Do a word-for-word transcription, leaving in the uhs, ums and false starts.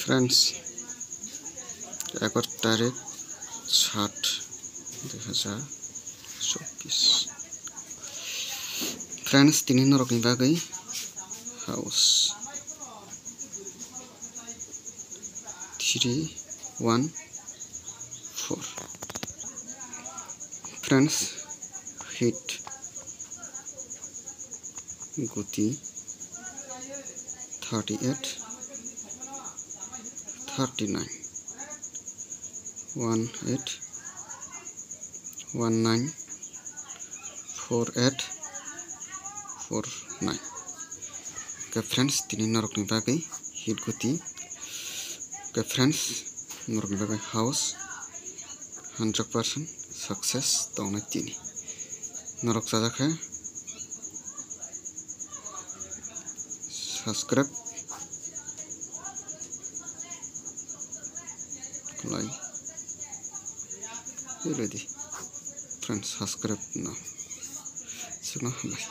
Friends, এগারো তারিখ সাত দুই হাজার চব্বিশ। Friends, tini norokni bagwi house three one four. Friends, hit guti thirty eight, thirty nine, one eight, one nine, four eight, four nine. Ke friends, tini norokni bagwi hit guti. Ke friends, norokni bagwi house hundred percent success tongnai tini. Norok chajak khe subscribe khlai ready. Friends, subscribe no. Sukno hambai.